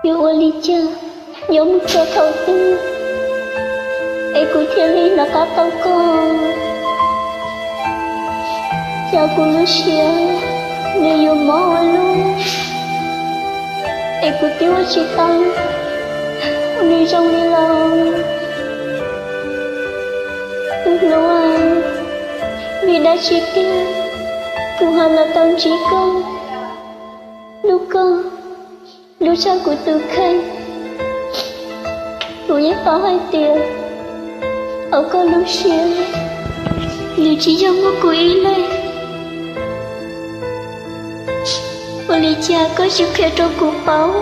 Yuav ua li cas, yuav mus txog thaum twg es kuv thiaj li nov qab tau koj? Cas kuv lub siab nws yuav mob ua luaj, es kuv twb ua tsis tau ua nws zoo li los. Tus hlub, vim dab tsi tiag kuv ho los tau ntsib koj? Hlub koj, hlub tshaj kuv tus kheej. Kuv yeej paub hais tias hauv koj lub siab nws tsis yog muaj kuv ib leeg. Ua li cas koj tsis qhia rau kuv paub?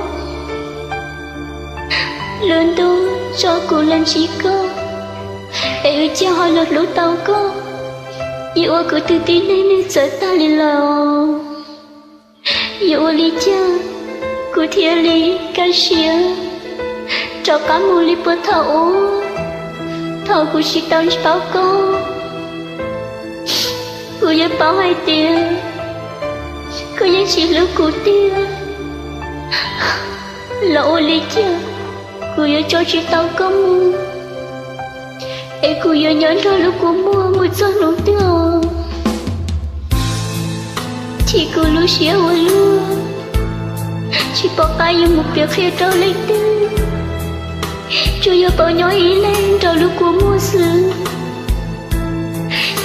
Lub ntuj tso kuv los ntsib koj, es ua cas ho los hlub tau koj, yeej ua kuv tus tib neeg nws txawv tag li lawm. Yuav ua li cas kuv thiaj li kaj siab rov qab mus li puag thaum ub, thaum kuv tsis tau paub koj? Kuv yeej paub hais tias koj yeej tsis hlub kuv tiag. Los ua li cas kuv yuav tso tsis tau koj mus, es kuv yuav nyob nrog lub kua muag mus txog hnub twg? Chim kuv lub siab ua luaj, tsis pom qab yuav mus piav qhia rau leej twg, tsuas yog paub nyob ib leeg nrog lub kua muag xwb.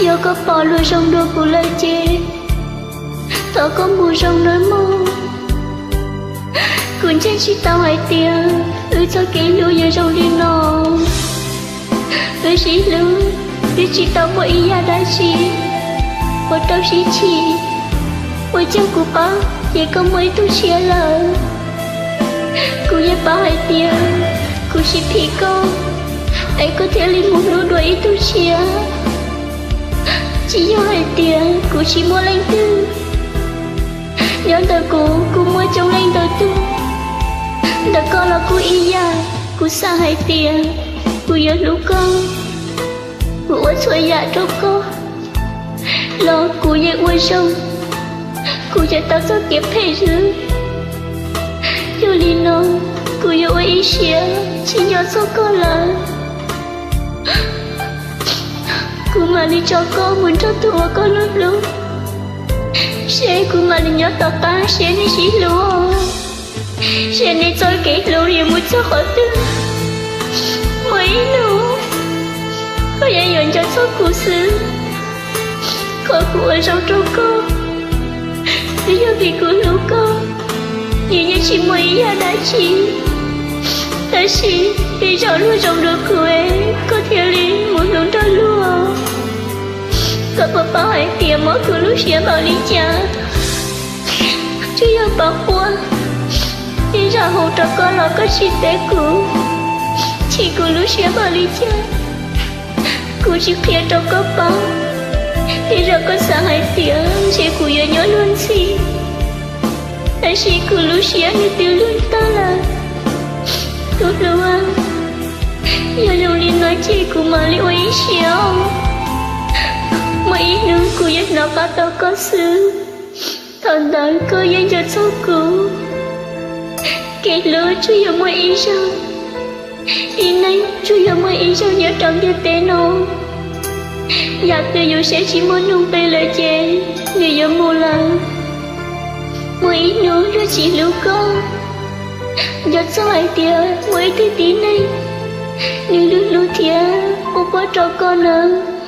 Yog koj pom luag zoo dua kuv lawm ces thov koj mus zoo nawb mog. Kuv ntseeg tsis tau hais tias wb txoj kev hlub yuav zoo li no. Wb sib hlub, twb tsis tau muaj ib yam dab tsi uas rau sib chim. Ua cas kuv paub ces koj muaj ib tug tshiab lawm. Kuv yeej paub hais tias kuv tsis phim koj, es koj thiaj li mus hlub dua ib tug tshiab. Tsis yog hais tias kuv tsis muaj leej twg, nyob ntawm kuv kuv muaj coob leej ntau tug, ntawm koj los kuj ib yam. Kuv xav hais tias kuv yuav hlub koj, kuv ua txhua yam rau koj los kuv yeej ua zoo, kuv yuav tau txoj kev phem xwb. Yog li no kuv yuav ua ib siab tsis nco txog koj lawm. Kuv mam li tso koj mus nrog tus uas koj hlub hlub, seb kuv mam li nyob tom qab seb nej sib hlub, seb nej txoj kev hlub yuav mus txog qhov twg. Muaj ib hnub koj yeej yuav nco txog kuv xwb. Qhov kuv ua zoo rau koj twb yog vim kuv hlub koj, nws yeej tsis muaj ib yam dab tsi. Tab sis tej zaum luag zoo dua kuv, koj thiaj li mus hlub nrog luag. Koj puas paub hais tias mob kuv lub siab npaum li cas? Tsuas yog paub quaj, tej zaum hu rau koj los koj tsis teb kuv. Chim kuv lub siab npaum li cas, kuv tsis qhia rau koj paub. Tej zaum koj xav hais tias ntshe kuv yuav nyob luag ntxhi, tab sis kuv lub siab nws twb luag tag lawm. Tus hlub, yog zoo li no ces kuv mam li ua ib siab. Muaj ib hnub kuv yuav hnov qab tau koj xwb, thaum ntawd koj yeej nco txog kuv. Kev hlub tsuas yog muaj ib zaug, tib neeg tsuas yog muaj ib zaug nyob rau ntiaj teb no. Yam twg yus saib tsis muaj nuj nqis lawm ces nws yuav mus lawm. Muaj ib hnub luag tsis hlub koj, nco txog hais tias muaj ib tug tib neeg nws hlub hlub thiab ua puab rau koj nawb.